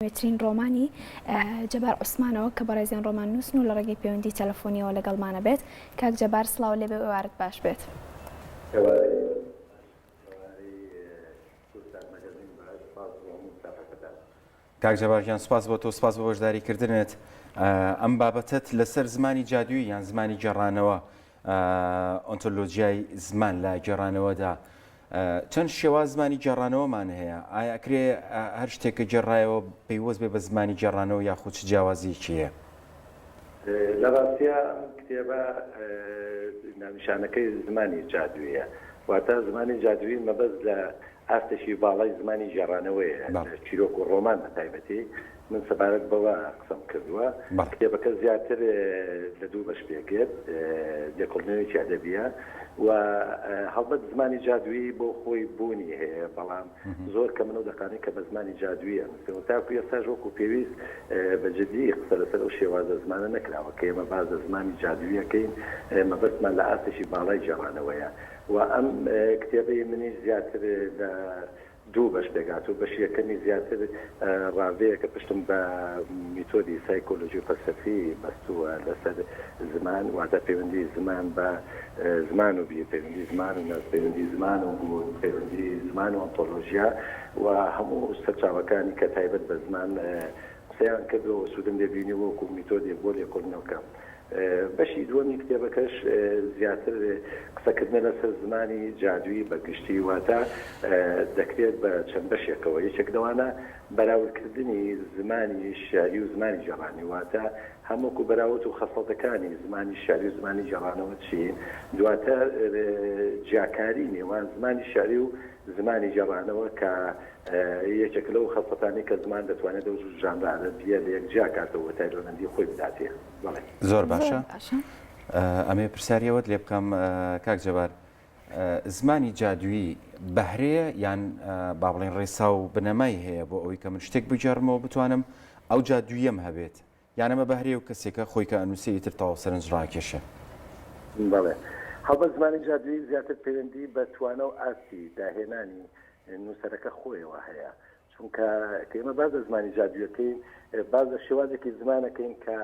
نوێترین ڕۆمانی جەبار عوسمانەوە کە بەڕێزیان ڕۆماننووسن و لە ڕێگەی پەیوەندی تەلەفۆنیەوە لەگەڵمانە بێت. کاک جەبار سڵاو لێبێ و ئێوارەت باش بێت. ئێوارەی ئێوارەی کوردستان مەگەزین باش، سپاس بۆ هەموو ستافەکەتان. کاک جەبار گیان سوپاس بۆ تۆ سوپاس بۆ بەشداری کردنت ئەم بابەتەت لەسەر زمانی جادووی یان زمانی گێڕانەوە ئۆنتۆلۆجیای زمان لە گێڕانەوەدا چەند شێواز زمانی گێڕانەوەمان هەیە ئایا ئەکرێ هەر شتێک کە گێڕایەوە پەیوەست بێ بە زمانی گێڕانەوە یاخود چ جیاوازیەکی هەیە؟ لە ڕاستیا ئەم کتێبە ناونیشانەکەی زمانی جادوویە واتە زمانی جادووی مەبەست لە ئاستێکی باڵای زمانی گێڕانەوەیە لە چیرۆک و ڕۆمان بە تایبەتی من سەبارەت بەوە قسەم کردووە. کتێبەکە زیاتر لە دوو بەش پێکدێت، لێکۆڵینەوەیەکی ئەدەبییە و هەڵبەت زمانی جادوویی بۆ خۆی بوونی هەیە، بەڵام زۆر کەمن ئەو دەقانەی کە بە زمانی جادوویی ئەنووسرێن و تاکو ئێستاش وەکو پێویست بە جددی قسە لەسەر ئەو شێوازە زمانە نەکراوە. کە ئێمە باس لە زمانی جادوویی ئەکەین، مەبەستمان لە ئاستێکی باڵای گێڕانەوەیە و ئەم کتێبەی منیش زیاتر لە دوو بەش پێکهاتوو، بەشی یەکەمی زیاتر ڕاڤەیە کە پشتم بە میتۆدی سایکۆلۆژی و فەلسەفی بەستووە لەسەر زمان، واتە پەیوەندی زمان بە زمان و بیر، پەیوەندی زمان و نەست، پەیوەندی زمان و بوون، پەیوەندی زمان و ئەنتۆلۆژیا و هەموو سەرچاوەکانی کە تایبەت بە زمان قسەیان کردووە و سوودم لێ بینیوە وەکوو میتۆدێک بۆ لێکۆڵینەوەکە. بەشی دووەمی کتێبەکەش زیاتر قسەکردنە لەسەر زمانی جادوویی بە گشتی، واتە دەکرێت بە چەند بەشێکەوە، یەکێک لەوانە بەراوردکردنی زمانی شیعری و زمانی گێڕانی، واتە هەم وەکو بەراورد و خەسڵەتەکانی زمانی شیعری و زمانی گێڕانەوە چین، دواتر جیاکاری نێوان زمانی شیعری و زمانی گێڕانەوە کە یەکێکە لەو خەسڵەتانەی کە زمان دەتوانێت لەو ژانرە ئەدەبییە لەیەک جیاکاتەوە و تایبەتمەندی خۆی بداتێ. بەڵێ. زۆر باشە ئەمەوێ پرسیاری ئەوەت لێ بکەم کاک جەبار زمانی جادوویی بەهرەیە یان با بڵێن ڕێسا و بنەمای هەیە بۆ ئەوەی کە من شتێک بگێڕمەوە بتوانم ئەو جادوویەم هەبێت یان ئەمە بەهرەیە و کەسێکە خۆی کە ئەنووسێ ئیتر تەواو سەرنج ڕاکێشە؟ بەڵێ هەڵبەت زمانی جادوویی زیاتر پەیوەندی بە توانا و ئاستی داهێنانی نووسەرەکە خۆیەوە هەیە چونکە کە ئێمە باس لە زمانی جادوویەکەین باس لە شێوازێکی زمانەکەین کە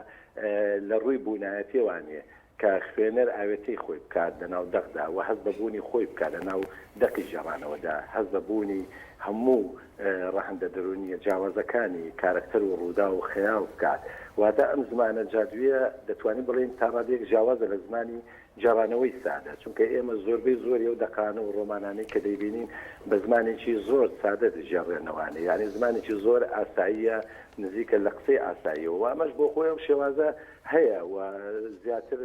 لە ڕووی بوونایەتیەوە نییە کە خوێنەر ئاوێتەی خۆی بکات لە ناو دەقدا و هەست بە بوونی خۆی بکات لە ناو دەقی گێڕانەوەدا، هەست بە بوونی هەموو ڕەهەندە دەروونییە جیاوازەکانی کارەکتەر و ڕووداو و خەیاڵ بکات. واتە ئەم زمانە جادوویە دەتوانین بڵێین تا ڕادەیەک جیاوازە لە زمانی گێڕانەوەی سادە، چونکە ئێمە زۆربەی زۆری ئەو دەقانە و ڕۆمانانەی کە دەیبینین بە زمانێکی زۆر سادە دەگێڕرێنەوانێ، یانی زمانێکی زۆر ئاساییە، نزیکە لە قسەی ئاساییەوە و ئەمەش بۆ خۆی ئەو شێوازە هەیە و زیاتر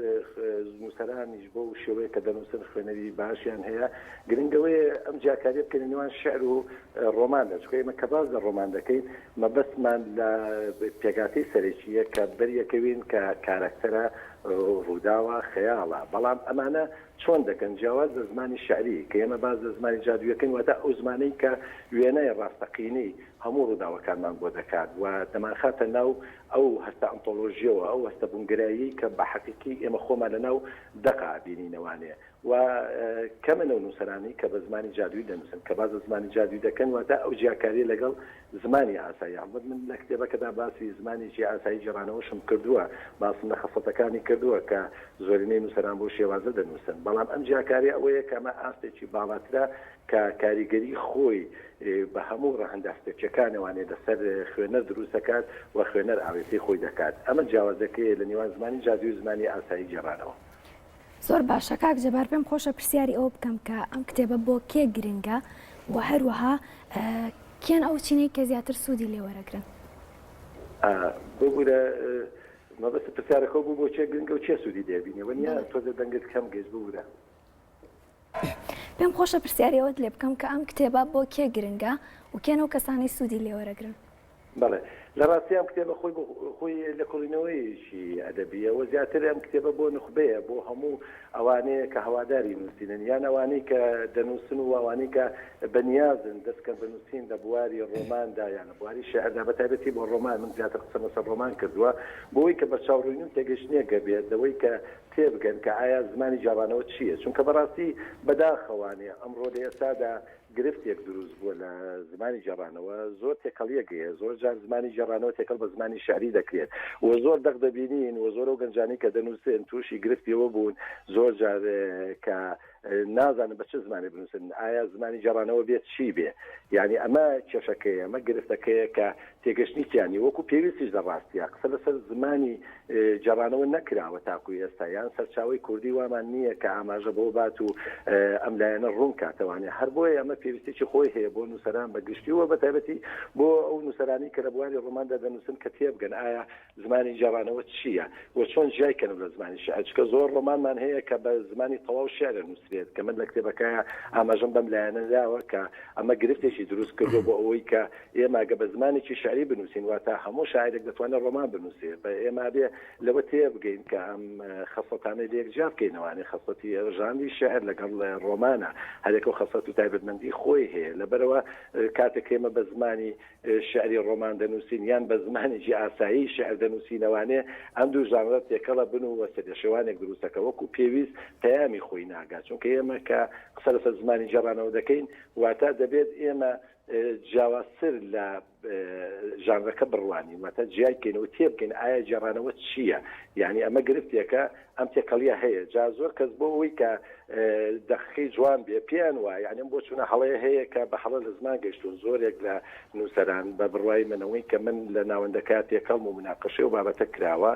نووسەرانیش بەو شێوەیە کە دەنووسن خوێنەری باشیان هەیە. گرنگ ئەوەیە ئەم جیاکارییە بکەین لە نێوان شیعر و ڕۆماندا، چونکە ئێمە کە باس لە ڕۆمان دەکەین مەبەستمان لە پێکهاتەی سەرەکییە کە بەریەکەوین کە کارەکتەرە، ڕووداوە، خەیاڵە، بەڵام ئەمانە چۆن دەکەن جیاواز لە زمانی شیعری کە ئێمە باس لە زمانی جادوویەکەین واتە ئەو زمانەی کە وێنای ڕاستەقینەی هەموو ڕووداوەکانمان بۆ دەکات و دەمانخاتە ناو ئەو هەستە ئەنتۆلۆژییەوە، ئەو هەستە بوونگەراییەی کە بە حەقیقی ئێمە خۆمان لە ناو دەقا ئەبینینەوانێ و کەمن ئەو نووسەرانەی کە بە زمانی جادووی دەنووسن، کە باس لە زمانی جادووی دەکەن واتە ئەو جیاکارییە لەگەڵ زمانی ئاسایی، هەڵبەت من لە کتێبەکەدا باسی زمانێکی ئاسایی گێڕانەوەشم کردووە، باسم لە خەسڵەتەکانی کردووە کە زۆرینەی نووسەران بەو شێوازە دەنووسن، بەڵام ئەم جیاکارییە ئەوەیە کە ئەمە ئاستێکی باڵاترە کە کاریگەری خۆی بە هەموو ڕەهەندە هەستەکیەکانەوانێ لەسەر خوێنەر دروست دەکات و خوێنەر ئاوێتەی خۆی دەکات. ئەمە جیاوازەکەیە لە نێوان زمانی جادووی و زمانی ئاسایی گێڕانەوە. زۆر باشە کاک جەبار پێم خۆشە پرسیاری ئەوە بکەم کە ئەم کتێبە بۆ کێ گرنگە و هەروەها کێن ئەو چینەی کە زیاتر سوودی لێ وەرەگرن؟ ببورە مەبەست پرسیارەکە بوو بۆ کێ گرنگە و کێ سوودی لێ بینێ وەنیە تۆزێ دەنگت کەم گەیشت ببورە. پێم خۆشە پرسیاری ئەوەت لێ بکەم کە ئەم کتێبە بۆ کێ گرنگە و کێن ئەو کەسانەی سوودی لێ وەرەگرن؟ بەڵێ لە ڕاستی ئەم کتێبە خۆی بۆ خۆی لێکۆڵینەوەیەکی ئەدەبییە و زیاتر ئەم کتێبە بۆ نوخبەیە بۆ هەموو ئەوانەیە کە هەواداری نووسینن یان ئەوانەی کە دەنووسن و ئەوانەی کە بەنیازن دەست کەن بە نووسین لە بواری ڕۆماندا یان لە بواری شیعردا بە تایبەتی بۆ ڕۆمان من زیاتر قسەم لەسەر ڕۆمان کردووە بۆ ئەوەی کە بەرچاوڕوونی و تێگەیشتنێک هەبێت لەوەی کە تێبگەن کە ئایا زمانی گێڕانەوە چییە چونکە بەڕاستی بەداخەوانێ ئەمڕۆ لە ئێستادا. گرفتێک دروست بووە لە زمانی گێڕانەوە، زۆر تێکەڵییەک هەیە، زۆر جار زمانی گێڕانەوە تێکەڵ بە زمانی شیعری دەکرێت و زۆر دەق دەبینین و زۆر ئەو گەنجانەی کە دەنووسن تووشی گرفتی ئەوە بوون زۆر جار کە نازانن بە چ زمانێ بنووسن، ئایا زمانی گێڕانەوە بێت چی بێ؟ یانی ئەمە کێشەکەیە، ئەمە گرفتەکەیە کە تێگەشتنی تیا نیە، وەکو پێویستیش لە ڕاستیا قسە لەسەر زمانی گێڕانەوە نەکراوە تاکو ئێستا، یان سەرچاوەی کوردی وامان نیە کە ئاماژە بەوە بات و ئەم لایەنە ڕوون کاتەوانێ، هەر بۆیە ئەمە پێویستیەکی خۆی هەیە بۆ نووسەران بە گشتی و بە تایبەتی بۆ ئەو نووسەرانەی کە لە بواری ڕۆماندا دەنووسن کە تێبگەن ئایا زمانی گێڕانەوە چییە و چۆن جیای کەنەوە لە زمانی شیعر، چونکە زۆر ڕۆمانمان هەیە کە بە زمانی تەواو شیعر ئەنووسرێت، کە من لە کتێبەکەیا ئاماژەم بەم لایەنە داوە کە ئەمە گرفتێکی دروست کردووە بۆ ئەوەی کە ئێمە گە بە زمانێکی شیعری بنووسین، واتە هەموو شاعیرێک دەتوانێت ڕۆمان بنووسێ، بە ئێمە ئەبێ لەوە تێبگەین کە ئەم خەسڵەتانە لێک جیا بکەینەوە، یانی خەسڵەتی ژانری شیعر لەگەڵ ڕۆمانە هەرێکە و خەسڵەت و تایبەتمەندی خۆی هەیە، لەبەرئەوە کاتێک ئێمە بە زمانی شیعری ڕۆمان دەنووسین یان بە زمانێکی ئاسایی شیعر دەنووسینەوانێ ئەم دوو ژانرە تێکەڵە بن و سەرلێشێوانێک دروست دەکا وەکوو پێویست پەیامی خۆی ناگا چونکە ئێمە کە قسە لەسەر زمانی گێڕانەوە دەکەین واتە دەبێت ئێمە جیاوازتر لە ژانرەکە بڕوانین واتە جیای کەینەوە تێبگەین ئایا گێڕانەوە چییە یعنی ئەمە گرفتێکە ئەم تێکەڵیە هەیە جا زۆر کەس بۆ ئەوەی کە دەقەکەی جوان بێ پێیان وایە یانی ئەم بۆچوونە هەڵەیە هەیە کە بە هەڵە لە زمان گەیشتوون زۆرێک لە نووسەران بە بڕوای منەوەی کە من لە ناوەندەکە تێکەڵم و مناقەشەی و بابەتە کراوە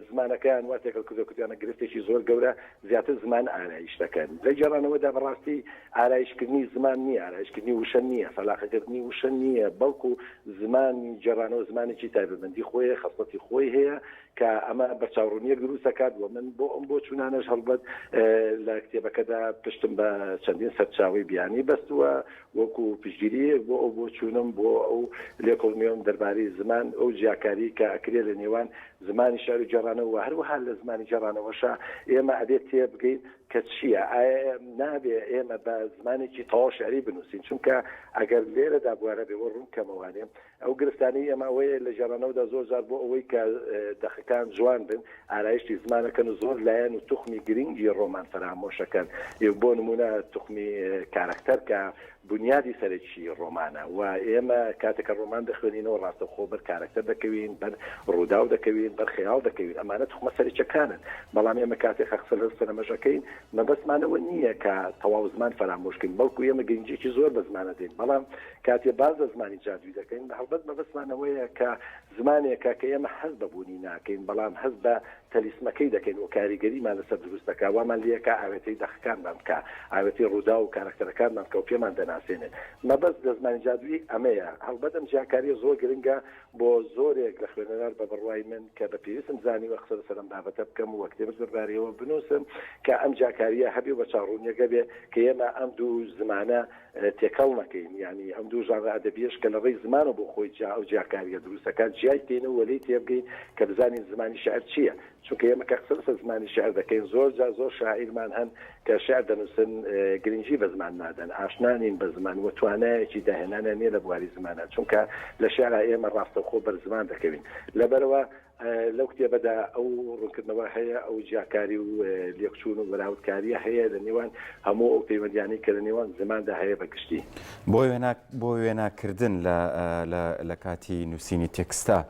زمانەکەیان وا تێکەڵ کردو کردویانە گرفتێکی زۆر گەورە زیاتر زمان ئارایش دەکەن لە گێڕانەوەدا بەڕاستی ئارایشکردنی زمان نییە ئارایشکردنی وشە نییە فەلاقەکردنی وشە نییە بەڵکو زمانی گێڕانەوە زمانێکی تایبەتمەندی خۆی خەسڵەتی خۆی هەیە کە ئەمە بەرچاوڕوونییەک دروست دەکات و من بۆ ئەم بۆچوونانەش هەڵبەت لە کتێبەکەدا پشتم بە چەندین سەرچاوەی بیانی بەستووە وەکو پشتگیرییەک بۆ ئەو بۆچوونەم بۆ ئەو لێکۆڵینەوەم دەربارەی زمان ئەو جیاکاری کە ئەکرێ لە نێوان زمانی شیعر و گێڕانەوە و هەروەها لە زمانی گێڕانەوەشا ئێمە ئەبێ تێبگەین کە چییە ئایا نابێ ئێمە بە زمانێکی تەواو شیعری بنووسین چونکە ئەگەر لێرەدا بوارە بێ وە ڕوون کەمەوانێ ئەو گرفتانەی ئێمە ئەوەیە لە گێڕانەوەدا زۆر جار بۆ ئەوەی کە دەقەکان جوان بن ئارایشتی زمانەکەن و زۆر لایەن و توخمی گرنگی ڕۆمان فەرامۆشەکەن بۆ نمونە توخمی کارەکتەر کە بونیادی سەرەکی ڕۆمانە و ئێمە کاتێک کە ڕۆمان دەخوێنینەوە ڕاستەوخۆ بەر کارەکتەر دەکەوین بەر ڕووداو دەکەوین بەر خەیاڵ دەکەوین ئەمانە توخمە سەرەکیەکانن بەڵام ئێمە کاتێک قسە لەسەر ئەمەش ئەکەین مەبەستمان ئەوە نییە کە تەواو زمان فەرامۆش کەین بەڵکو ئێمە گرنگیەکی زۆر بە زمانە دەین بەڵام کاتێ باس لە زمانی جادووی دەکەین، هەڵبەت مەبەستمان ئەوەیە کە زمانێکە کە ئێمە هەست بە بوونی ناکەین، بەڵام هەست بە تەلیسمەکەی دەکەین و کاریگەریمان لەسەر دروست دەکا، وامان لێکا ئاوێتەی دەقەکانمان بکا، ئاوێتەی ڕووداو و کارەکتەرەکانمان بکا و پێمان دەناسێنێ. مەبەست لە زمانی جادوویی ئەمەیە. هەڵبەت ئەم جیاکارییە زۆر گرنگە بۆ زۆرێک لە خوێنەران بە بڕوای من کە بە پێویستم زانیوە قسە لەسەر ئەم بابەتە بکەم و کتێبێک دەربارەیەوە بنووسم کە ئەم جیاکارییە هەبێ و بەرچاوڕوونییەک هەبێ کە ئێمە ئەم دوو زمانە تێکەڵ نەکەین، یانی ئەم دوو ژانرە ئەدەبییەش کە لە ڕێی زمانەوە بۆ خۆی جیا ئەو جیاکارییە دروست دەکات، جیای بکەینەوە و لێی تێبگەین کە بزانین زمانی شیعر چییە؟ چونکە ئێمە کە قسە لەسەر زمانی شیعر دەکەین زۆر جار زۆر شاعیرمان هەن کە شیعر دەنووسن گرنگی بە زمان نادەن، ئاشنا نین بە زمان و توانایەکی داهێنانیان نییە لە بواری زمانا، چونکە لە شیعرا ئێمە ڕاستەوخۆ بەر زمان دەکەوین. لەبەرئەوە لەو کتێبەدا ئەو ڕوونکردنەوە هەیە، ئەو جیاکاری و لێکچوون و بەراوردکارییە هەیە لە نێوان هەموو ئەو پەیوەندیانەی کە لە نێوان زماندا هەیە بە گشتی. بۆ وێنا بۆ وێناکردن لە لە لە کاتی نووسینی تێکستا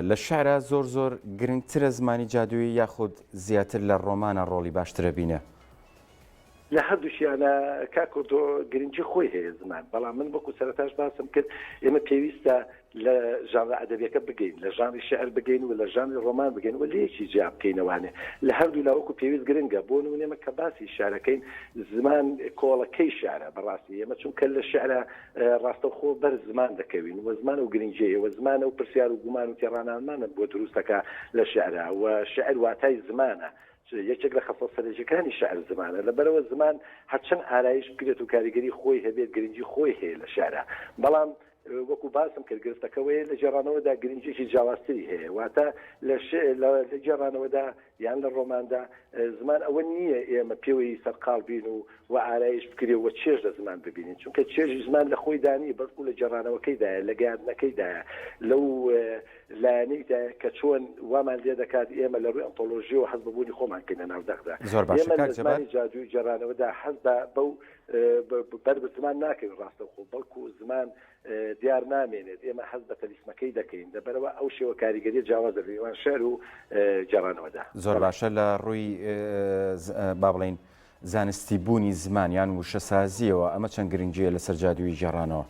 لە شعرا زۆر زۆر گرنگترە زمانی جادوویی یاخود زیاتر لە ڕۆمانە ڕۆڵی باشترە بینێ؟ لە هەردووکیانا کاک کوردۆ گرنگی خۆی هەیە زمان، بەڵام من وەکو سەرەتاش باسم کرد ئێمە پێویستە لە ژانرە ئەدەبیەکە بگەین، لە ژانری شیعر بگەین و لە ژانری ڕۆمان بگەین و لێکی جیا بکەینەوانێ لە هەردوولا وەکو پێویست گرنگە. بۆ نموونە ئێمە کە باسی شیعرەکەین زمان کۆڵەکەی شیعرە بەڕاستی ئێمە چونکە لە شیعرا ڕاستەوخۆ بەر زمان دەکەوین و زمان ئەو گرنگیەیە و زمان ئەو پرسیار و گومان و تێڕانانمانە بۆ دروست دەکا لە شیعرا و شیعر واتای زمانە یەکێک لە خەسڵەت سەرەکیەکانی شیعر زمانە، لەبەرئەوە زمان هەرچەند ئارایش بکرێت و کاریگەری خۆی هەبێت گرنگی خۆی هەیە لە شیعرا، بەڵام. وەکو باسم کرد گرفتەکە وەیە لە گێڕانەوەدا گرنگیەکی جیاوازتری هەیە واتە لە لە گێڕانەوەدا یان لە ڕۆماندا زمان ئەوە نییە ئێمە پێوەی سەرقاڵ بین و و ئارایش بکرێ و چێژ لە زمان ببینین چونکە چێژی زمان لە خۆیدا نییە بەڵکو لە گێڕانەوەکەیدایە لە گەیاندنەکەیدایە لەو لایەنەیدایە کە چۆن وامان لێ دەکات ئێمە لە ڕووی ئەنتۆلۆژیەوە حەز بە بوونی خۆمان کەین لە ناو دەقدا زۆر باشە ئێمە کاک لە جەبار زمانی جادووی گێڕانەوەدا حەز بە بەو بەر بە زمان ناکەوین ڕاستەوخۆ بەڵکو زمان دیار نامێنێت ئێمە حەز بە تەلیسمەکەی دەکەین لەبەرئەوە ئەو شێوە کاریگەریە جیاوازە لە نێوان شعر و گێڕانەوەدا. زۆر باشە لە ڕووی با بڵێین زانستی بوونی زمان یان وشەسازییەوە ئەمە چەند گرنگییە لەسەر جادووی گێڕانەوە؟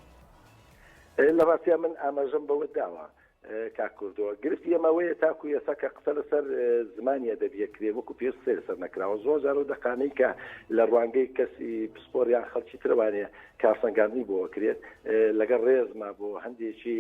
لە ڕاستیا من ئاماژەم بەوە داوە کاک کوردۆ گرفتی ئێمە ئەوەیە تاکو ئێستا کە قسە لەسەر زمانی ئەدەبی ئەکرێ وەکو پێویست قسەی لەسەر نەکراوە زۆر جار ئەو دەقانەی کە لە ڕوانگەی کەسی پسپۆر یان خەڵکی ترەوانەیە کە هەڵسەنگاندنی بۆ ئەکرێت لەگەڵ ڕێزما بۆ هەندێکی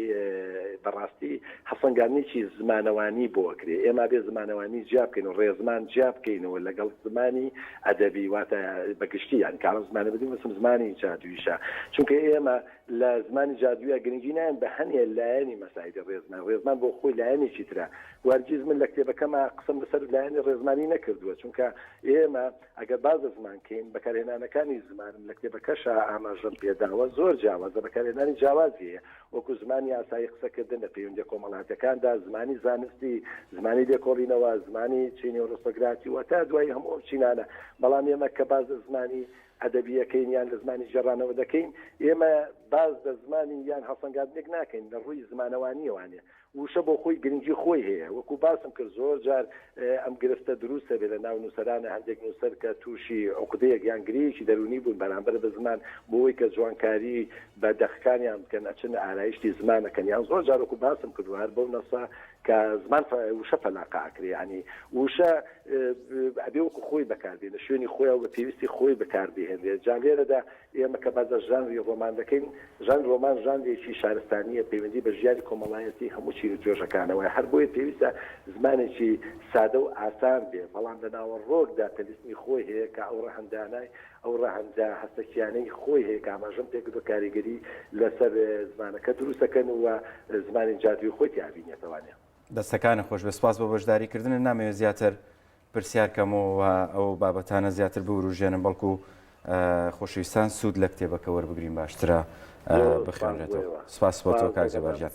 بەڕاستی هەڵسەنگاندنێکی زمانەوانی بۆ ئەکرێ ئێمە بێ زمانەوانی جیا بکەین و ڕێزمان جیا بکەینەوە لەگەڵ زمانی ئەدەبی واتە بەگشتی یان کاڵم زمانی بدی وسم زمانی جادوویشە چونکە ئێمە لە زمانی جادوویا گرنگی نایەن بە هەنێ لایەنی مەسایلی ڕێزمان، ڕێزمان بۆ خۆی لایەنێکی ترە و هەرگیز من لە کتێبەکەما قسەم لەسەر لایەنی ڕێزمانی نەکردووە، چونکە ئێمە ئەگەر باس لە زمان کەین بەکارهێنانەکانی زمانم لە کتێبەکەشا ئاماژەم پێ داوە زۆر جیاوازە، بەکارهێنانی جیاوازی هەیە وەکو زمانی ئاسایی قسەکردن لە پەیوەندیە کۆمەڵاتیەکاندا، زمانی زانستی، زمانی لێکۆڵینەوە، زمانی چینی ئۆرۆستۆگراتی و هەتا دوایی هەموو ئەو چینانە، بەڵام ئێمە کە باس لە زمانی ئەدەبییەکەین یان لە زمانی گێڕانەوە دەکەین، ئێمە باس لە زمانی یان هەڵسەنگاندنێک ناکەین لە ڕووی زمانەوانییەوانە. وشە بۆ خۆی گرنگی خۆی هەیە. وەکوو باسم کرد زۆر جار ئەم گرفتە دروست دەبێت لە ناو نووسەرانە هەندێک نووسەر کە تووشی عوقدەیەک یان گرێیەکی دەروونی بوون بەرامبەر بە زمان بۆ ئەوەی کە جوانکاری بە دەقەکانیان بکەن ئەچن ئارایشتی زمان ئەکەن یان زۆر جار وەکوو باسم کردووە هەر بەو نەسە کە زمان وشە فەلاقە ئەکرێ یانی وشە ئەبێ وەکو خۆی بەکار بێنێ شوێنی خۆی و بە پێویستی خۆی بەکار بهێنرێت جا لێرەدا ئێمە کە باس لە ژانری ڕۆمان دەکەین ژانری ڕۆمان ژانرێکی شارستانییە پەیوەندی بە ژیانی کۆمەڵایەتی هەموو چین و توێژەکانەوە هەر بۆیە پێویستە زمانێکی سادە و ئاسان بێ بەڵام لە ناوەڕۆکدا تەلیسمی خۆی هەیە کە ئەو ڕەهەندانای ئەو ڕەهەندە هەستەکیانەی خۆی هەیە کە ئاماژەم پێکردووە کاریگەری لەسەر زمانەکە دروست دەکەن و زمانی جادووی خۆی تیا ئەبینێتەوانێ. دەستەکانت خۆش بێت سپاس بۆ بەشداری کردنت نامەوێت زیاتر پرسیار کەم و ئەو بابەتانە زیاتر بوروژێنم بەڵکو خۆشەویستان سوود لە کتێبەکە وەربگرین باشترە بخوێنرێتەوە سپاس بۆ تۆ کاک جەبار گیان.